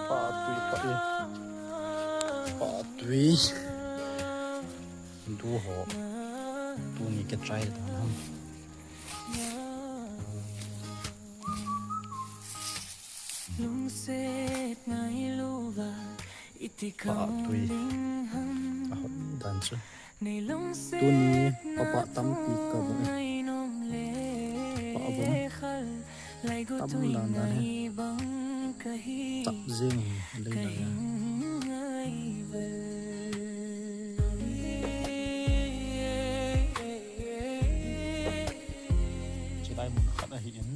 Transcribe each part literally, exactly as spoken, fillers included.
Pa tui pa e. Pa tui. Du ho. Tuni ka try ta na. Lungset ngai lova, iti pa tui. Ahot dan chu. Tuni papa tampi ka bung e. Pa bung. Tam dan dan he. Tap jeng hi lei lai a. Chulai mun khat ahi in.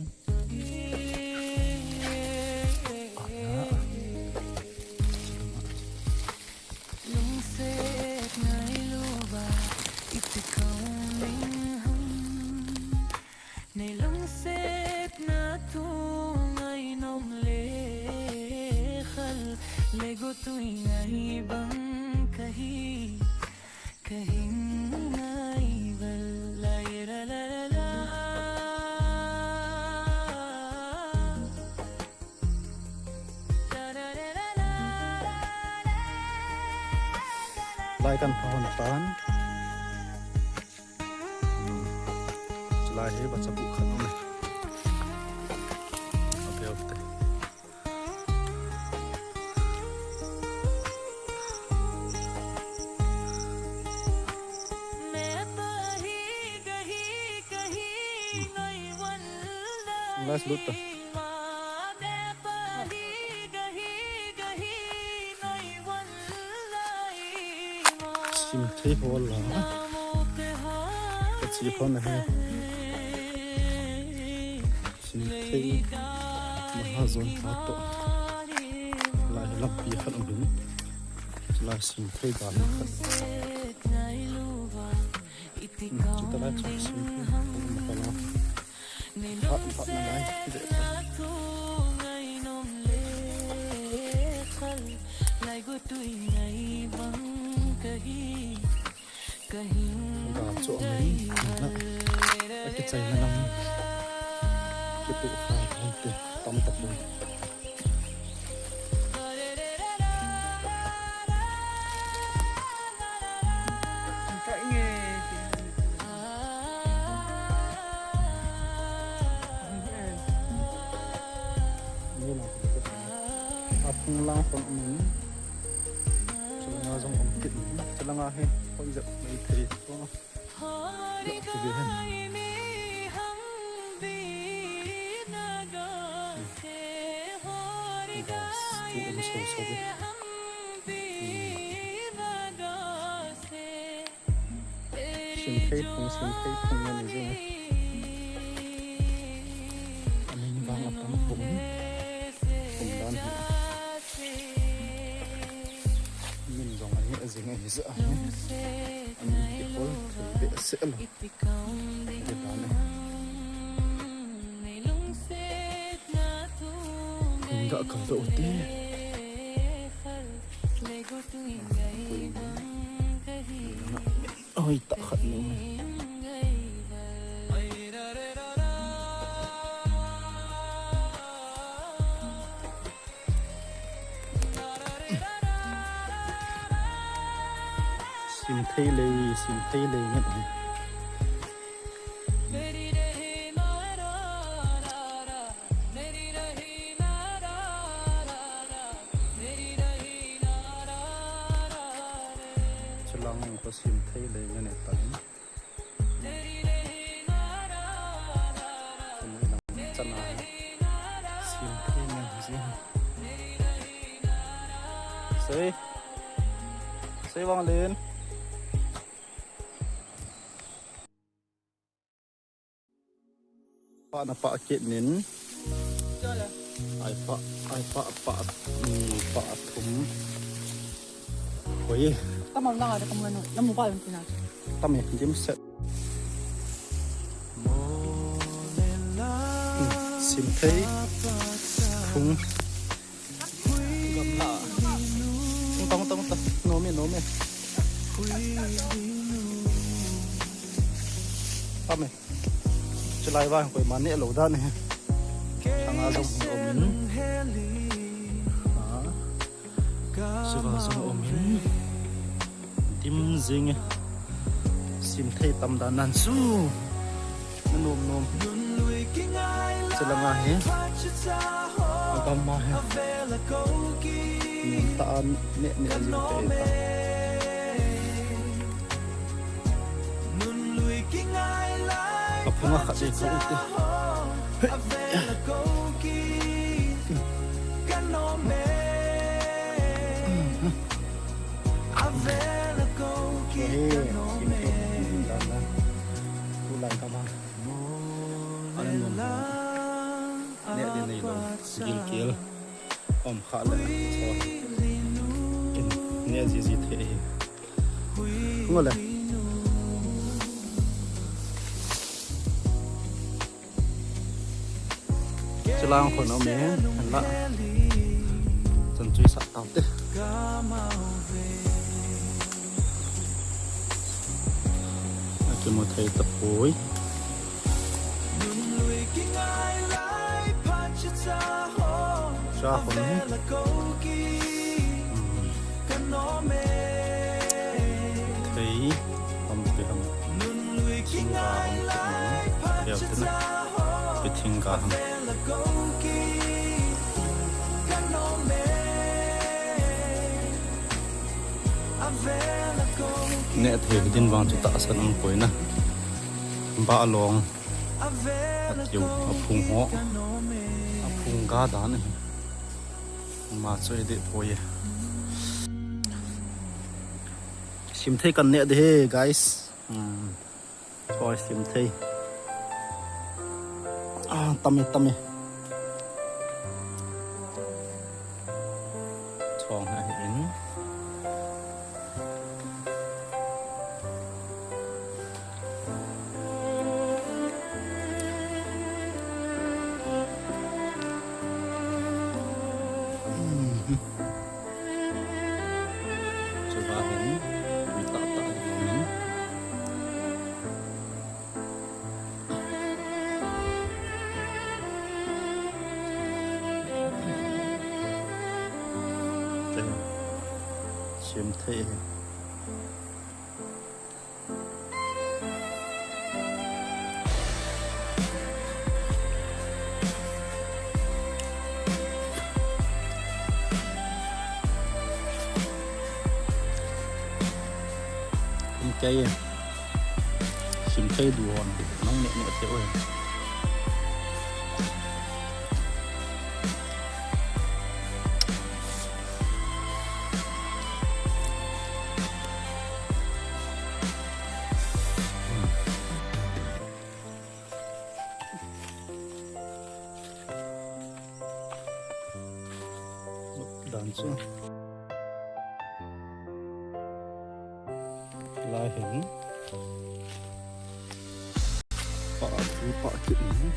Lungset ngai lova, iti kaum ding ham. Nei lungsetna thu ngainom le khal, le go tui ngai bang kahi, kahi ngai val, la la la la la. Lai kan pha hon tan. Hmm. Chulai hi vacha bu khat um e. Ape ape. Last lut ta. Simthei ho la. Ka chi ho na he. Simthei. Mahajon pa to. Lai lampi khat um hin. Lai simthei dan khat. Chuta lai chu simthei. Pala. Phat, phat na lai. Ga chu amin na. Akichaina lam. Kitu kha thang te tam tak lo. Aphung lang khun um in. Chulanga jong um kit in. Chulanga hi hoi jep mai thei. Lo chu ve hen. Gas tu um so so ve. Hmm. Simthei phung, simthei phung ngan jing. Amin vang atam phung. Phung dan hi. Min jong ani ajing ahi sa. Amin kihol thei behseh lo. Kihol dan e. Hung ga kal doh te. Oi, tah khat nom e. Simthei lei, simthei lei ngat hi. Chulang ko simthei lei ngat ne ta. Chana. Simthei ngat hi. Sei. Sei Vanglin. Pa na pa kit nin. Ai pa, ai pa, pa, mm, pa thum. Oi. Tama na ada kamu na, namu pa yung tina. Tama, dim set. Hmm, simthei. Thum. Gamla. Tung ta, tung ta, tung ta. Nom e, nom e. Tama. Chulai vang koima neh lou dan e. Thanga jong hin um in. Jing e. Simthei tam dan nan chu. Nanom nom. Chulanga hi. Agam ma hi. Nom ta an ne ne jing te ta. Aphunga khat de khat te. Tulai ka bang. Ana nom. Ne de nei lo. Gilkel. Om kha le. Kin. Ne ji ji the. Ngole. Chilang khon om e, la. Chan chui sa tau te. Akimu thei tapoi. Cha khon e. Thei, am thei ham. Chinga ham thei ham. Thei ham thei ham. Pi thinga ham. Ne thei din vang chu tahsan um poi na. Ba long. Atiu, aphung ho. Aphung ga dan e. Ma choi de poi e. Simthei kan ne de he, guys. Hmm. Choi simthei. Ah, tame, tame. Chong ha in. Chuba hin mi tah tah ding umin. Sim thei. Kum kei e. Simthei du hon. Nang ne ne te oi. Dan chu. Lai hin. Pa, pa kit ni.